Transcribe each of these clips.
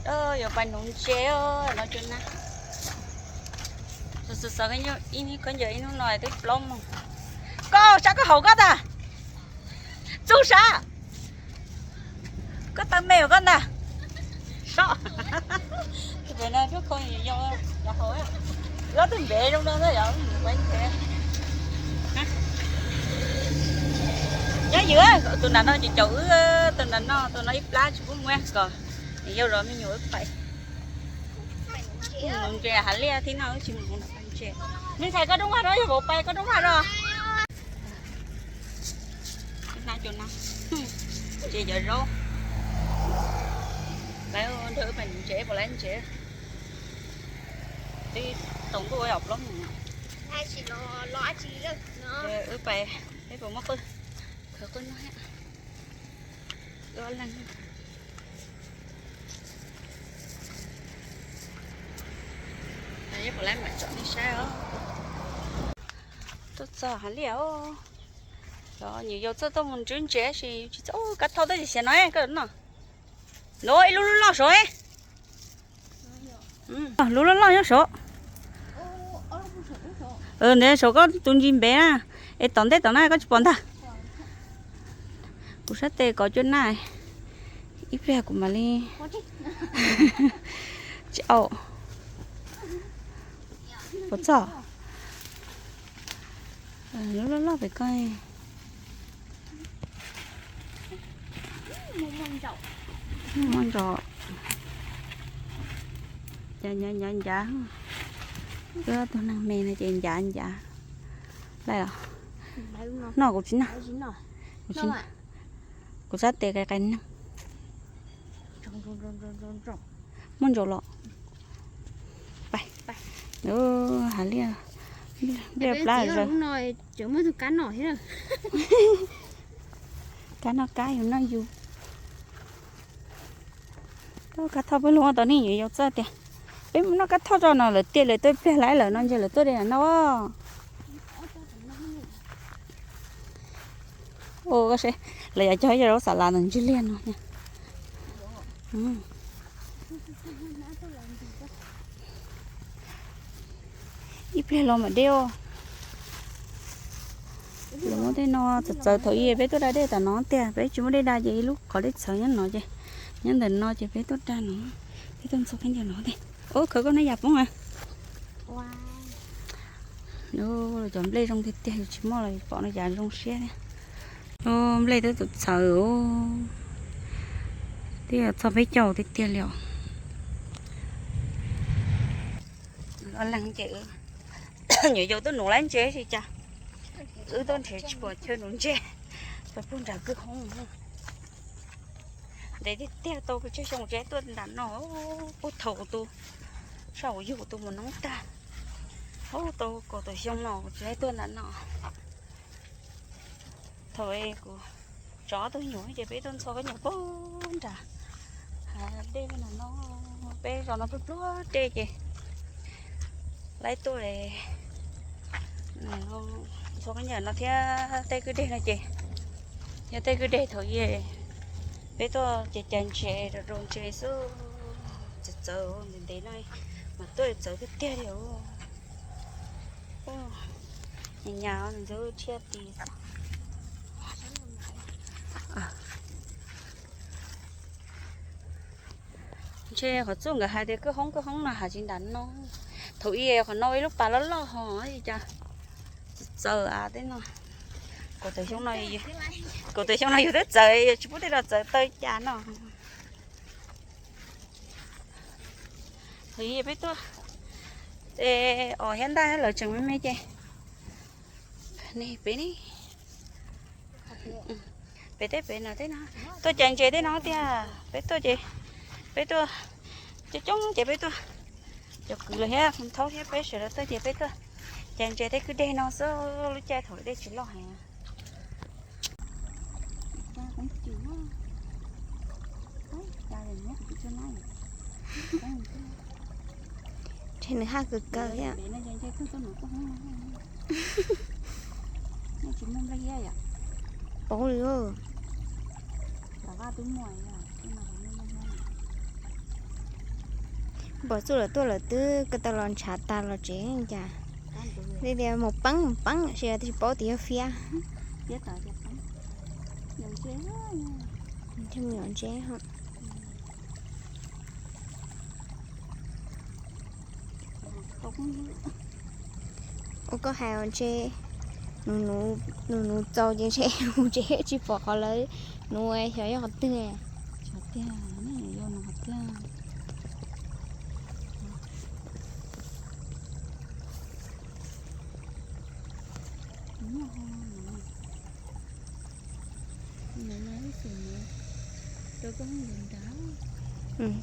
Yuav pais nuv ntses no cov na. Xov xov ib hnub no twb plaub moos. Koj sab koj haus koj tag. Txuj sab. Koj taw me koj ntag. Sob. Pem no rub kho yau, yau haus. Ob tug npev zoo no xwb yog mus pais ntses. Nyob ywm, tus nram no ces caum wb, tus nram no, tus no ib plab tsis pub muab kom yau zov me nyuam wb pais. Mus ntses hav liaj thib no wb tsis mus ntses. Me ntxhais koj rooj vag no yog vauv pais koj rooj vag no. Hnab cov no, ntses cov zaub. Lawv nrog wb pais ntses puas lawv ntses. Twb tsaus ntuj yom plaub moos. Wb pais, peb puas muab qwj, khawv qwj noj thiab. Wb ob leeg. Peb puas lawv mam tsom nej saib os. Tuaj txog hav liaj os. Cov nyuam yaus txawj tuaj mus ntswb ntses tab sis tsis txawj. Kav thauj tab sis xyov no koj no. Ib lub loj loj saud. Lub loj loj nyob saud. Ntev saud koj tus ntsis npev na, es tom ntej tom na koj tsis pom ntag. Kuv sab tes kov cuaj naj, ib pliag kuv mam li tsis au. Puas txog? Lub loj loj pem koj. Muaj ntsos. Ncav ncav ncav. Wb tus neeg me no ces ncav ncav. Laij los? Noj kuv tsis noj. Kuv tsis noj. Kuv sab tes qe qe neeg. Muaj ntsaum los. Pais. Hav liaj, npliaj plab zaws. Kab noj kab, yus noj yus. Kab thauj peb lug ua tau nej nyuam yaus txawj tias peb mus noj kab thauj tso no lawv tiag lawv tuaj ib pliag laib lawm no ntshe lawv tuaj de no. Ua lawv yog cog ib co zaub xav las ntawm ntswg liag no. Ib pliag los mam de os. Lawv muab tej no txawv txawv thaum ub peb tuaj da dej tom no tiag, peb tsis muaj dej da ces ib lub qhov dej txawv nyob no ces, nyob ntawm no ces peb tuaj da no, peb tuaj ntxhua khaub ncaws no tiag. Ub, khawv koj noj yam poob a. Cov nplej zoo tiag tiag, yus tsis muaj los pom no cas zoo siab thiab. Nplej twb txawv txawv, twb yog txog peb caug tiag tiag li os. Ob leeg ces nyuam yaus tuaj nuv lawv ntses tsis cas, wb tuaj nrhiav tsis pom chaw nuv ntses, pais puag nram kwj hoob. Ntev tiag tiag tau pes tsawg xyoo tsis tuaj nram no, puag thaum tus sab hauv yug tus mus noob tag, tau kaum tawm xyoo no tsis tuaj nram no. Thaum kuv tsov tus nyuam ces peb tuaj ntxhua khaub ncaws puag nram hav dej no no, peb zos no pluag pluag dej ces laib tuaj ntxhua khaub ncaws no thiab tej kwj deg no ces yog tej kwj deg thaum ub peb tuaj ces cais ntses rau rau ntses xwb, txawv txawv ntev ntev no mas tuaj txawv tiag tiag li. Nyas nyas ntxwb thiaj ti. Ntshe qhov txuj nkawd hais tias kwj hoob kwj hoob no hais tsis nram no. Thaum ub qhov no ib lub pas loj loj ho cas txawv txawv a tej no. Kaum tawm xyoo no, kaum tawm xyoo no yus twb txawv, yus tsis pub tej no txawv tawv cas no. Thaum ub peb tuaj, os, hiab ntaj lawv tseem me me ces, ne pem ne, pem tej pem no tej no, tuaj cais ntses tej no tiag. Peb tuaj ces, peb tuaj coob coob ces peb tuaj, cov kwv los thiab thaub thiab peb sawv daws tuaj ces peb tuaj cais ntses tej kwj deg no xwb, lub caij thaum dej tsis loj heev. Ntshe nws haj kawg kawg thiab. Paub li. Pom txuj lawm tuaj lawm twb ko taw los ntshav tas los tsev cas. Tias mus peeb mus peeb, tsis paub tias yog fiab. Ntse. Ua koj hais os, ntshe nws nuv txaus ces ntshe mus tsev tsis pom qhov lawv nuv, xyov yog qhov twg.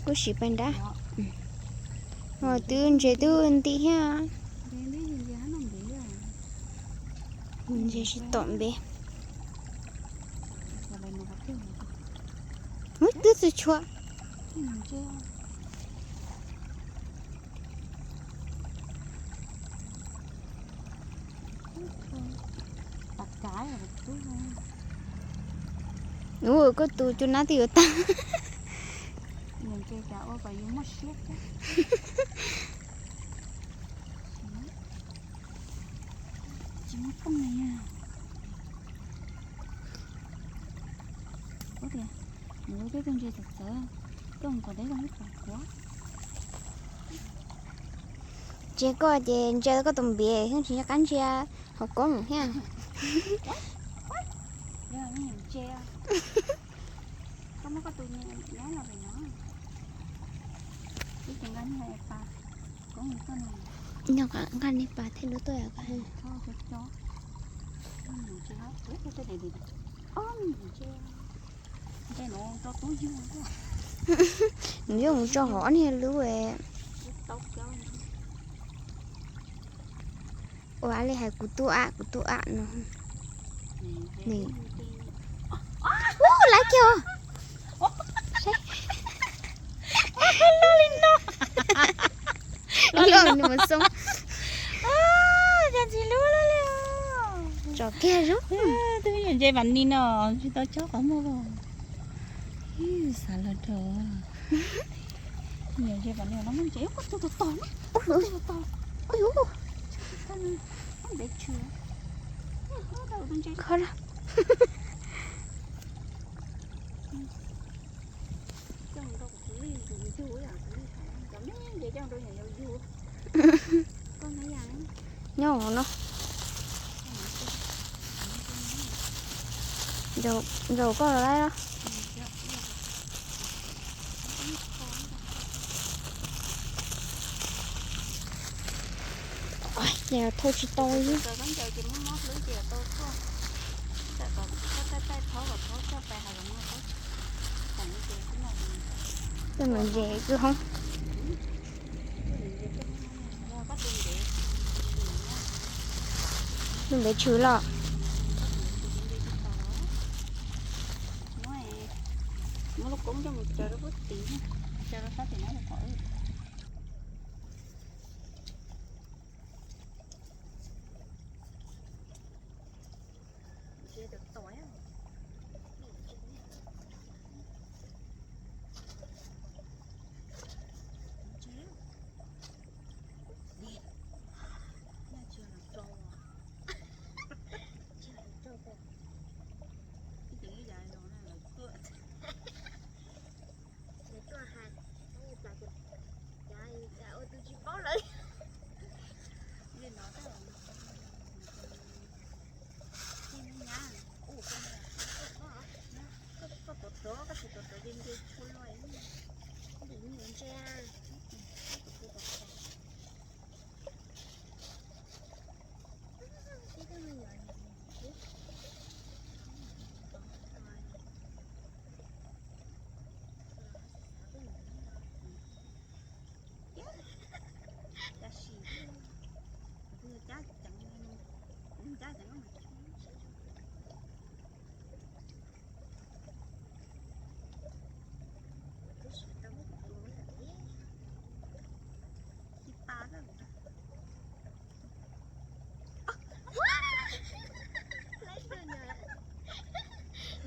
Kuj siv pais nrad. Twb ntses twb nti thiab. Ntses tsis tom npe. Twb txwj tshuav. Ua koj tus cua nab twb yuav tag. Tsis muaj phooj na. Ua tias nws ua tej tug ntses txawv txawv, koj mus kom deb zoo ib pom kuv. Ntsia koj ces ntsia koj tus npias yeej tsis nco qab ntsia hauv koob thiab. Nqa niag pas thiaj lub tuaj. Nws yuav mus tso hov niag lub. Ua li hais kuv tuaj a, kuv tuaj a no. Ub, laiv kiag. Loj li no. Loj li no. Tsom kiag zoo. Twb yog ntses vam ni no, tsis tau chob qhov muag los. Xav los rau. Ntses vam ni no ntses tus tos na. Tus tos. Ub, ub. Kho. Nyob no. Nraum koj los lawm. Ces thauj tsis tau li. Tej ntses kwj hoob. Lub npe tshwm los. Ua tus tsis paub lawm. Koj tuav tuav, koj tsis tuav tuav ces nce tshua luaj. Ntse.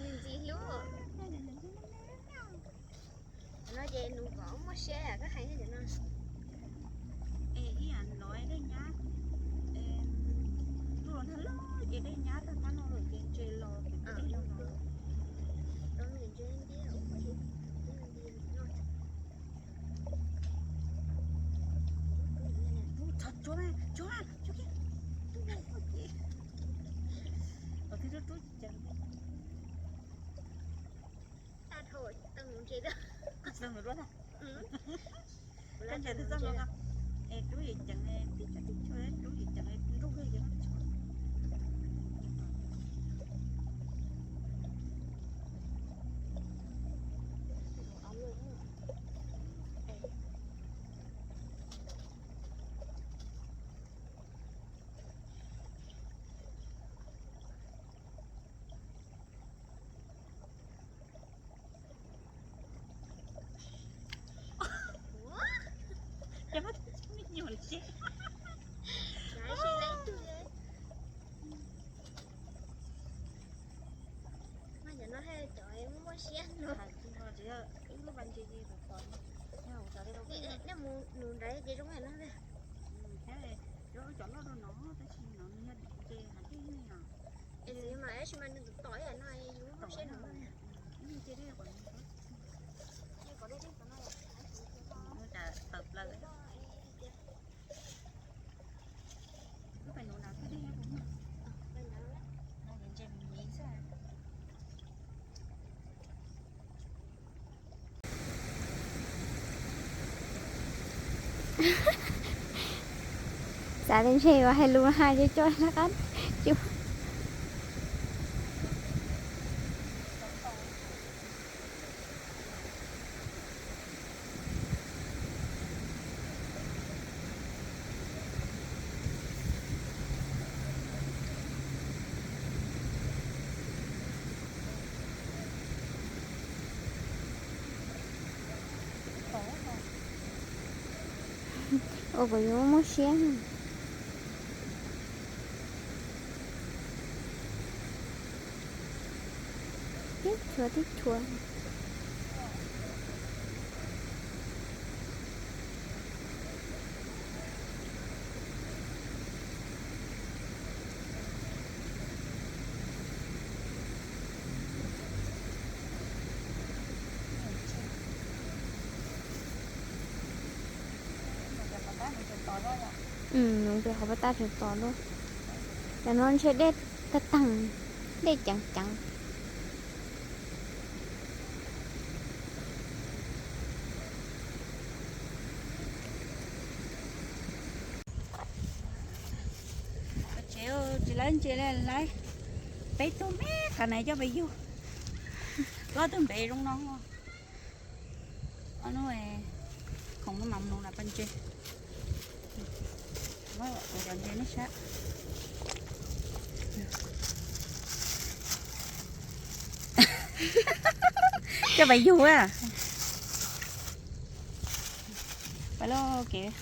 Nws ntxim hlub. No ces nws kom muaj siab koj hais thiab no. Ib yam no dej nyab, ntuj los nag loj ces dej nyab tag pab no lawm ces ntses los ces dej los no. Tsuag, tsuag, tsuag, tsuag. Os, twb rub rub ceev. Tsis tau mus dua na. Koj ntsia twb txog no, es rub yim ceev, tib co tib co rub yim ceev, nrug li ces. Ces muab me nyuam ntsia. Mas cov no cov muaj siab no. Ib lub pas ntses ces tom tom no. Nej mus nws nrad ces zoo no. Cov loj rau no tab sis no nws yog ntses hais tias no. Es mas tab sis mas nws tom ib yam no yus muaj siab no. Tawm plaws. Xav tias ntshe yuav hais lus hais ces coj lawv qab. Ua kuv yuav muaj siab. Tib chuav tib chuav. Nws pem qhov pab tab tseem tom luaj. Cov no ntshe dej tag tag, dej ceev ceev. Tsev tsis laib ntses li, laib peb tug me qhov na coj peb yug. Ob tug npe zoo no. Ob hnub khoom no mam mus nram pas ntses. Ua cov ntses nej saib. Coj peb yug a. Peb lub kev